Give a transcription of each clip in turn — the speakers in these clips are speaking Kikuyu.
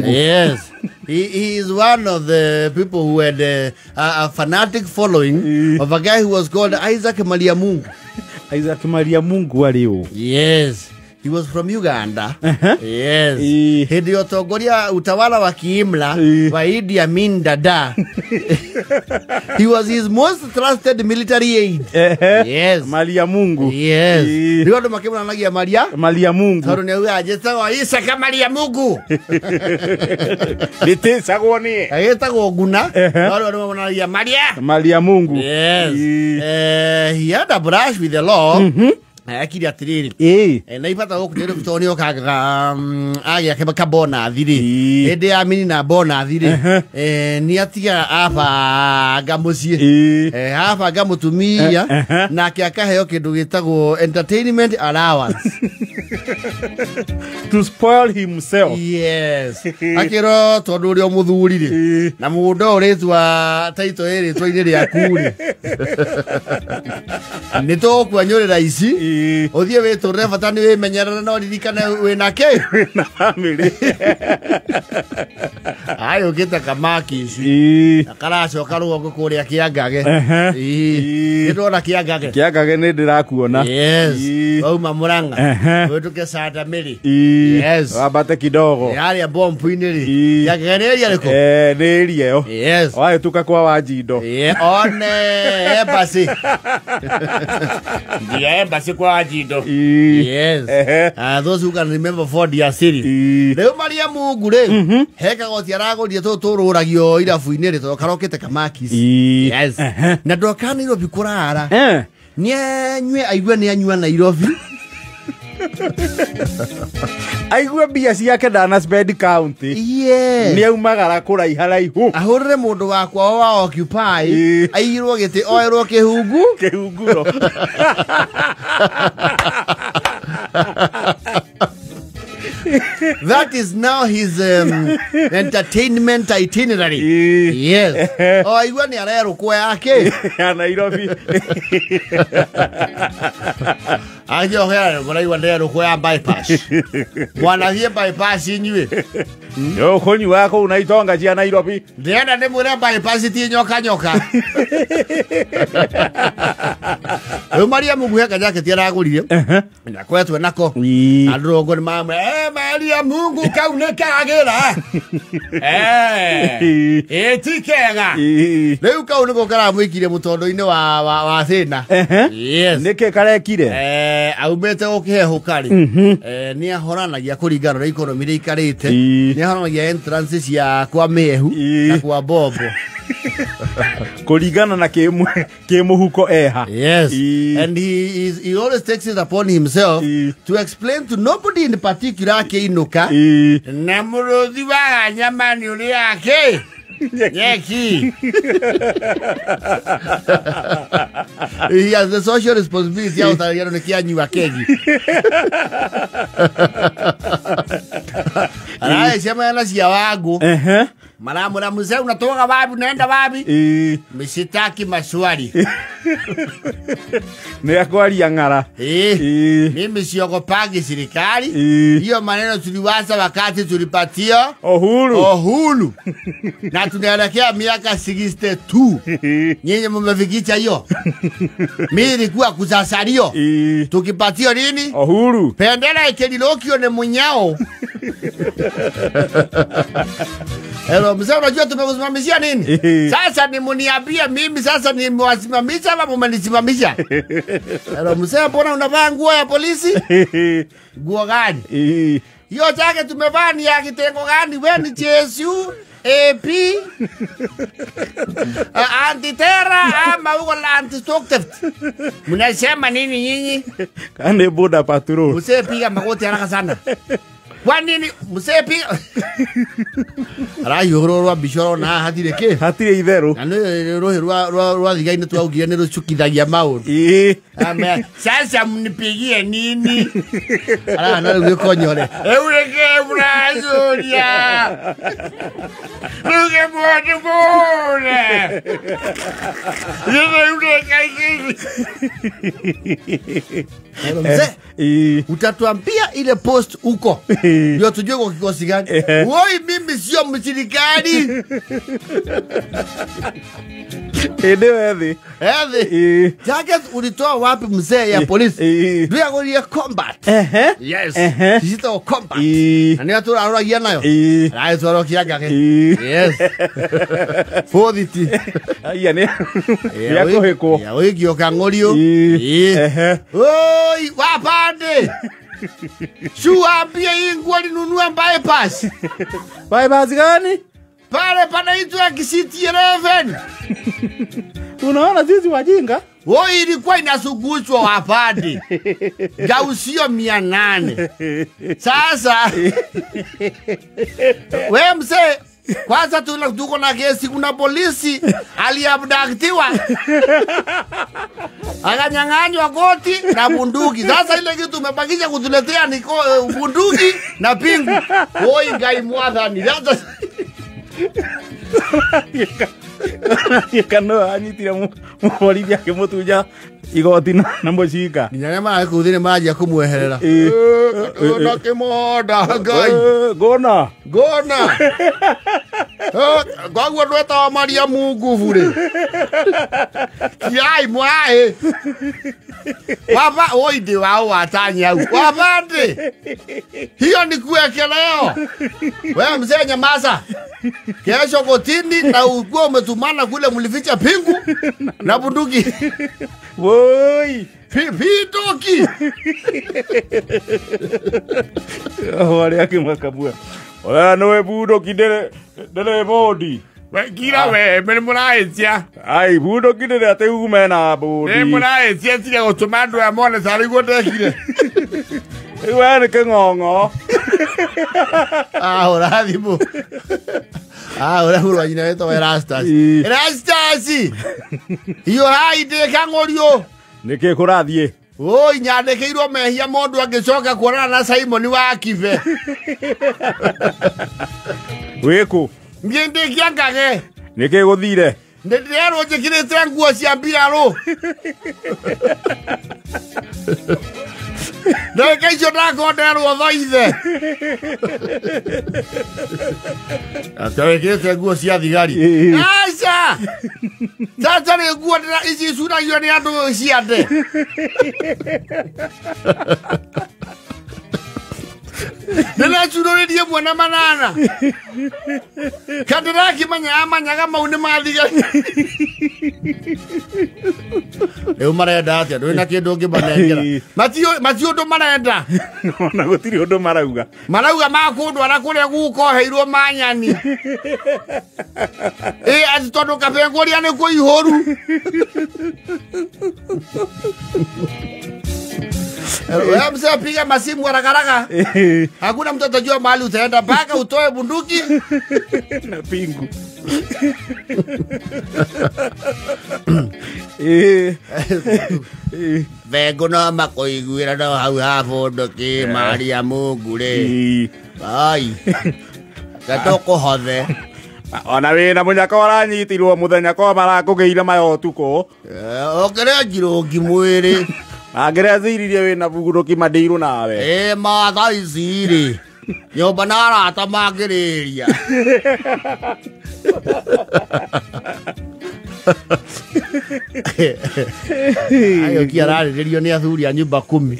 Yes. He is one of the people who had a fanatic following of a guy who was called Isaac Maliamungu. Isaac Maliamungu arĩ ũ? Yes. He was from Uganda. Yes. Ĩĩ. Hĩndĩ ya ũtongoria utawala wa kiimla wa Idi Amin Dada. He was his most trusted military aide. Yes. Maliamungu. Yes. Ĩĩ. Rĩu andũ makĩmũranagia Maria Maliamungu. tondũ nĩ auga njĩtagwo Isaka Maria Mungu. Rĩtĩcagwo nĩ Agĩtagwo Nguna. No rĩu andũ mamũranagia Maria. Maliamungu. Yes. Ĩĩ. He had a brush with the law. Ekire atĩrĩrĩ. Ĩĩ. Na ibata gũkũ Nairobi tondũ nĩ okaga agĩa kabonathi rĩ, Ĩĩ. hĩndĩ ya mini na bonathi rĩ, nĩ atigaga abanga mũciĩ. Ĩĩ. Abanga mũtumia nake akaheo kĩndũ gĩtagwo entertainment allowance. To spoil himself. Yes, akĩrwo tondũ ũrĩa mũthuri rĩ, na mũgũnda ũyũ rĩtwa taito ĩ rĩtwa-inĩ rĩaku rĩ, nĩ tũgũkuanyũrĩra ici, ũthiĩ wĩtũrĩre, bata nĩ wĩmenyerere no ririkane wĩna kĩ Na family. Ayũkĩte kamaki ici Ĩĩ. na karacoka rũgongo kũrĩa Kĩangage. Ĩĩ. Nĩ ndona Kĩangage. Kĩangage nĩ ndĩrakuona. Yes. Ĩĩ. Wauma Mũrang'a ũhĩtũke Sandamĩrĩ. Ĩĩ. Yes. Wambate kidogo. Harĩa bompu-inĩ rĩ. Ĩĩ. Kĩangage nĩ area rĩkũ? Eh, nĩ area ĩyo. Yes. Wahĩtũka kwa Wanjindo. Yeah, one embassy. Ndia embassy kwa Wanjindo. Ĩĩ. Yes. Those who can remember Ford ya Siri. Ĩĩ. Rĩu Maria Mungu rĩ, he kagoti aragũrire tũtũ tũrũragio irabu-inĩ rĩ, tondũ karokĩte kamakis. Ĩĩ. Yes. Na ndoka Nairobi kũrara. Nĩ anyue aigue nĩ anyua Nairobi. Aigue mbia ciake ndana spend county. Yes. Nĩ aumagara kũraiha raihu. Ahũrĩre mũndũ wa kwao wa Occupy, aigirwo gĩtĩ oerwo kĩhungu. Kĩhunguro. That is now his entertainment itinerary. Ĩĩ. Yes. O aigua nĩ arerũkwo yake. Ya Nairobi. Angĩohera mũraigua nderũkwo ya bypass. Mwanathiĩ bypass inyuĩ. Yo kũnyua kũu na itonga cia Nairobi. Ndĩrenda ndĩmwĩre bypass ti nyoka nyoka. Rĩu Maria Mungu he kajaketi aragũrire. Na kwetwe nako. Ĩĩ. Andũ rũgongo nĩ mamwe, "Eh, Maria Mungu kau nĩ kagĩra." Eh. Ĩ ti kega. Ĩĩ. Rĩu kau nĩko karamũikirie mũtondo-inĩ wa thĩna. Yes. Nĩkĩ karekire? Aumĩte gũkĩhehũka rĩ, nĩ ahoranagia kũringana na economy rĩ ikarĩte. Ĩĩ. Nĩ ahoranagia entrance cia kwa mĩehu na kwa bombo. Kũringana na kĩmũhuko eha. Yes. Ĩĩ. And he always takes it upon himself to explain to nobody in particular akĩinũka na mũrũthi waga nyama nĩ ũrĩ yake nyeki. He has the social responsibility ya gũtarĩria andũ nĩkĩ anyua kegi. Aragĩcemania na cia wangu maramwĩra, mzee, unatoka wapi, unaenda wapi? Ĩĩ. Misitaki maswali. Nĩ akwaria ng'ara. Eh, Ĩĩ. mimi siogopagi serikali. Ĩĩ. Hiyo maneno tuliwaza wakati tulipatia Uhuru. Uhuru na tunaelekea miaka 62. Nyinyi mmefikisha hiyo, mimi nilikuwa kusasario. Ĩĩ. Tukipatia nini? Uhuru. Bendera ikililokio ni munyao. Hello, mzee, unajua tumekusimamishia nini? Sasa ni muniambie mimi sasa nimewasimamisha ama mumenisimamisha? Hello, mzee, mbona unavaa nguo ya polisi? Nguo gani? Ĩĩ. Hiyo chake tumevaa ni ya kitengo gani? We ni JSU, AP, antiterror ama uko la anti-stock theft? Mnasema nini nyinyi? Kana border patrol. Mzee, piga magoti haraka sana. Kwa nini mzee piga? Arahiũhũrwo rwa mbica ũrona haha hatirĩ kĩ. Hatirĩ itherũ. Na nĩ rũhĩ rwa thigai nĩ twaugire nĩ rũcukithagia maũndũ. Ĩĩ. Sasa mnipigie nini? Arahana rĩu gĩkonyore. Rĩu rĩkĩ mũracuria? Rĩu mwene mũre. Mzee, utatuambia ile post uko ndio tujue kwa kikosi gani. Woi, mimi sio msirikali. Edewe ethi. Jacket ulitoa wapi mzee ya polisi? Ndio ya combat. Yes. Sisi combat. Na ni watu aragia nayo. Raia tuarokia gake. Yes. Foditi. Aya ni. Ya koheko. Ya wiki kangorio. Oi, wapande. Shuambie hii nguo ninunua bypass. Bypass gani? Pale panaitwa Kisiti 11. Unaona sisi wajinga? Woi, ilikuwa inasugushwa wapande. Gausio 800. Sasa wewe mzee, kwanza tuko na kesi, kuna polisi aliabductiwa. Akanyang'anywa koti na bunduki. Sasa ile kitu umebakisha kutuletea ni bunduki na pingu. Woi, ngai mwathani. Sasa Kano anyitire mũborithi akĩmũtunya igoti na mũcinga. Nginya arĩa mararĩ kũu thĩinĩ maranjia kũmweherera. Na kĩmonda Ngai. Ngona. Ngona. Koguo ndwetawa Maria Mungu bure. Kiai mwaĩ. Waba oi ndi wao watanya hau. Wabande. Hiyo ni kuekeleo. Wewe mzee nyamaza. Kesho kotini na ukuwa umetumana kule mlificha pingu na bunduki. Woi. Pitoki. Wale yake makabua. Ola noe bunduki dele dele bodi. We kira we me muraetia. Ai bunduki dele ate ume na bodi. Me muraetia tiga gutuma andu aya mone tarĩ guo ndekire. We nĩ kĩng'ong'o. Ah, ora thimũ. Ah, ora mũrũ wa nyina wĩtagwo Erastus. Erastus! Hiyo hai ndĩ kang'ũrio. Nĩkĩ kũrathiĩ? Oi, nyandĩkĩirwo mehia mũndũ angĩcoka kuonana na Simon wa Kibe. Wĩkũ? Niĩ ndĩ Kĩangage. Nĩkĩ gũthire? Ndĩrerwo njĩkĩrĩte nguo cia mbirarũ. Ndagĩka icio ndakonderwo thoithe. Atawekete nguo cia thigari. Aca! Sasa nĩ nguo ici icuragio nĩ andũ ciande. Ndĩracurũrĩrie ĩmwe na manana. Kandĩrakĩmenya amanyaga mau nĩ ma thigari. Rĩu marenda atĩa? Ndũrĩ na kĩndũ ũngĩmanengera. Mati ũndũ marenda. Ona gũtirĩ ũndũ marauga. Marauga makũndwara kũrĩa guka oheirwo manyani. Ĩ atĩ tondũ kabengũria nĩ kũihũru. Wewe mzee piga masimu haraka haraka. Hakuna mtu atajua mahali utaenda mpaka utoe bunduki na pingu. Vengo no makoiguĩra no hau ha bunduki Maria Mungu rĩ. Ai. Gatũkũhothe. Ona wĩna mũnyaka ũranyitirwo mũthenya ko marakũgĩire mayo ũtukũ. Ũkĩrĩa njirũngi mwĩrĩ. Angĩreciririe wĩna bunduki mandirũ nawe. Ĩ ma thaa ici rĩ. Nyũmba na arata mangĩrĩria. Ayo ararĩrĩrio nĩ athuri a nyũmba kumi.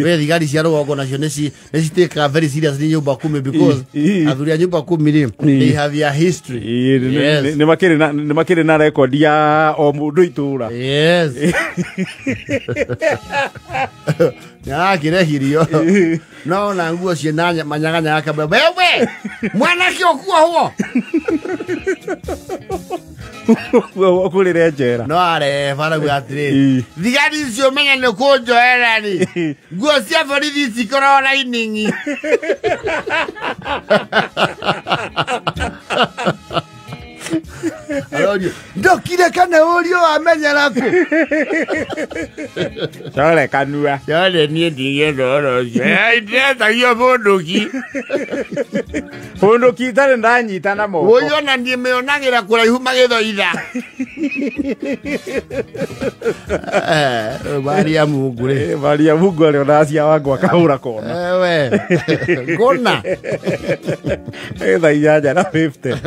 We thigari cia rũgongo nacio nĩ citĩkaga very serious nĩ nyũmba kumi because athuri a nyũmba kumi rĩ, they have their history. Nĩ makĩrĩ na rekondi ya o mũndũ itũra. Yes. Nĩarakĩrehirio. No na nguo ciĩna manyaganyaga kamwe. Wewe mwanake ũkuohwo. Ũkũrĩre njera. No areba arauga atĩrĩrĩ, thigari icio menya nĩ kũnjoera rĩ, nguo cia borithi cikoragwo rainingi. Arorio, ndo Bunduki reke nĩ ũrio wamenyera kũ. Core kanua. Core niĩ ndigĩenda ũhoro ũcio. Ndĩretagio bunduki. Bunduki itarĩ ndanyita na moko. Ũyũ ona niĩ mĩonagĩra kũraihu magĩthoitha. Maria Mungu rĩ. Maria Mungu arĩ ona acia wangu akahũra kona. We. Ngona. Thaa 8:50.